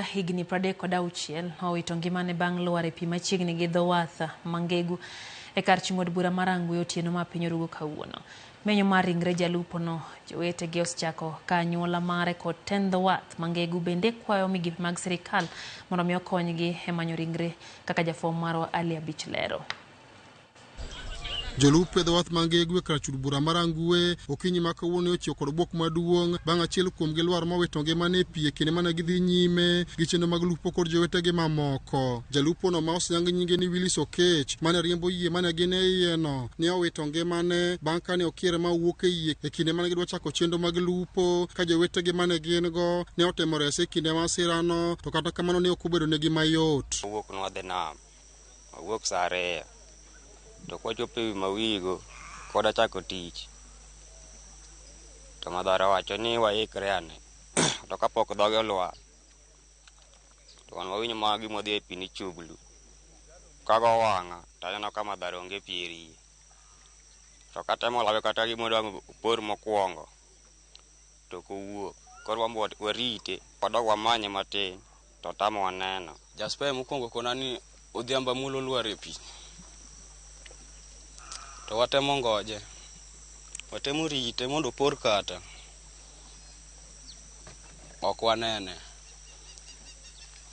Higni 36 owito ngimane bang' lwar e pi machiegni gi dho wath Mangegu e kar chung' od bura ma Rangwe otieno ma piny orugo kawuono. Menyo mar ringre jalupono jowetege osechako ka anyuola mare kod tend dho wath Mangegu bende kwayo migepe mag sirikal mondo mi okonygi e manyo ringre kaka jafwambo marwa Ali Abich lero. Jolupo e dho wath Mangegu e kar chul bura mar Rangwe okinyi ma kawuono ochiew kod bwok maduong' bang' achiel kuomgi lwar mowito ngimane e pi e kinde mane gidhi nyime gi chenro mag lupo kod jowetegi mamoko. Jalupono ma oseyang nyinge ni Willis Okech mane riembo yie mane gin e iye no ne owito ngimane bang' kane okier ma owuok e yie e kinde mane gidwa chako chenro mag lupo ka jowetegi mane gin go ne otemo rese e kinde masirano to kata kamano ne ok obedo negi mayot. Wawuok nwadhi nam, wawuok saa 2 to kwachopo ewi Mawigo koda chako tich to Madhara owacho ni waikre ane to kapok dhoge olwar to wan wawinjo mana gima odhi e pi ni chuglu. Kago wang'a to aneno ka Madhara onge pi e yie. To katemo lawe kata gima dwang' opor mokwongo to ok owuok. Koro wan be warite wadog wamanye matin to tamowa neno. Jasper mokwongo kona ni Odhiambo Amolo olwar e pi. To watemo ngoje. Watemo rite mondo opor kata. Ok wanene.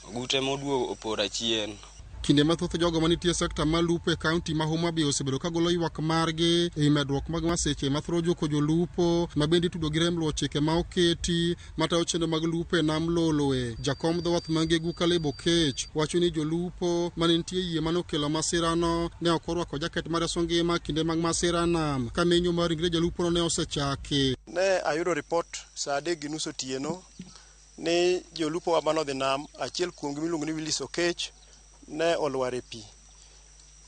Ogute moduogo opor achien. Kinde mathoth jogo manitie e sekta mar lupo e kaunti ma Homa Bay osebedo ka golo ywak margi e wi medruok mag masiche mathoro juko jolupo ma bende itudo gi rem luwo chike ma oketi matayo chenro mag lupo e nam Lolwe. Jakom dho wath Mangegu Caleb Okech wacho ni jolupo mane nitie yie mane okelo masirano ne ok orwako jaket mar reso ngima kinde mag masira nam ka menyo mar ringre jalupono ne osechaki. Ne ayudo ripot saa 3:30 otieno ni jolupo wa manodhi nam, achiel kuomgi miluongo ni Willis Okech ne olwar e pi.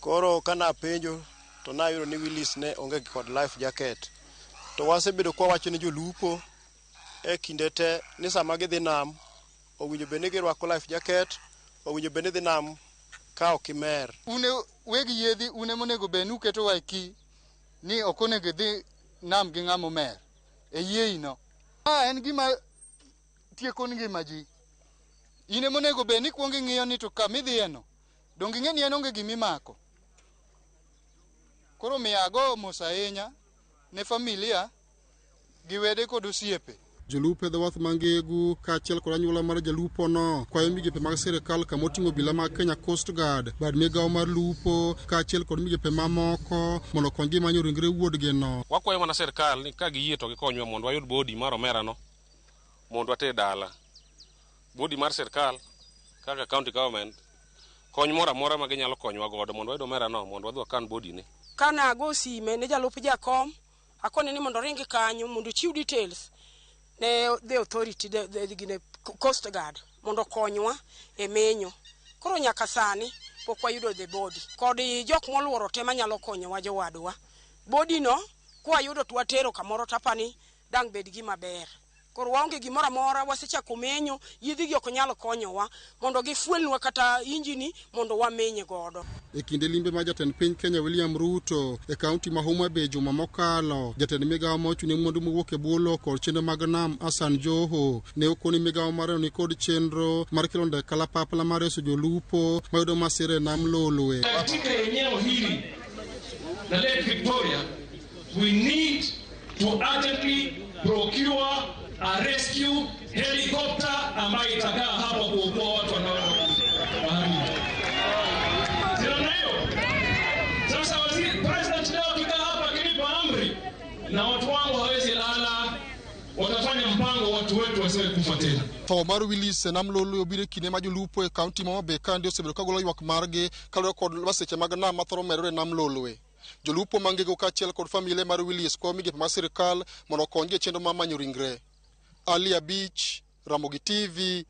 Koro kana penjo to nayudo ni Willis ne onge kod life jacket. To wasebedo kwa wacho ne jolupo e kinde te ni sama gidhi nam owinjo bed ni girwako life jacket, owinjo bed ni dhi nam ka ok imer. Une weg yiedhi une monego bed ni uketowa e ki ni ok onego idhi nam gi ng'ama omer e yieino. Ma en gima tieko ngima ji. In ema onego bed ni ikuongo ing'iyo ni to kama idhiyeno, donge ing'e ni en onge gima imako. Koro miyo ago mos ahinya ne familia gi wede kod osiepe. Jolupo e dho wath Mangegu kaachiel kod anyuola mar jalupono kwayo migepe mag sirikal kama oting'o obila mag Kenya Coast Guard, bad migawo mar lupo kaachiel kod migepe mamoko mondo okonygi manyo ringre wuodgino. Wakwayo mana sirikal ni ka giyie to gikonywa mondo wayud body mar omerano mondo water dala. Body mar sirikal kaka county government kony moro amora ma ginyalo konyowa godo mondo wayud omerano mondo wadhi wakan body ne. Kana ago sime ne jalup jakom akone ni mondo oring kanyo mondo ochiw details ne the authority the gine Coast Guard mondo okonywa e menyo. Koro nyaka sani pok wayudo the body. Kod jok moluoro te manyalo konyowa jowadwa. Body no kwayudo to watero kamoro tapani dang' bed gima ber. Koro waonge gimoro amora, wasechako menyo, yiedhi gi ok nyal konyowa mondo gifuelnwa kata injini mondo wameny godo. E kinde limbe mar jatend piny Kenya William Ruto e kaunti ma Homa Bay juma mokalo, jatend migawo ma ochung' ne mwandu mowuok e bwo lowo kod chenro mag nam Hassan Joho ne okoni migawo mare ni kod chenro mar kelo ndek kalapapla mar reso jolupo mayudo masira e nam Lolwe. Katika eneo hili la Lake Victoria, we need to urgently procure a rescue helicopter ambayo itakaa hapa kuokoa watu wanaoenda baharini. Si namna hiyo? Sasa waziri president leo akikaa hapa akinipa amri na watu wangu hawezi lala, watafanya mpango watu wetu wasiwe kufa tena. Tho mar Willis e nam Lolwe obiro e kinde ma jolupo e kaunti ma Homa Bay kandi osebedo ka golo ywak margi kaluwore kod masiche mag nam mathoro medore e nam Lolwe. Jolupo mangego kaachiel kod familia mar Willis kwayo migepe mag sirikal mondo okonygi e chenro mar manyo ringre. Ali Abich, Ramogi TV.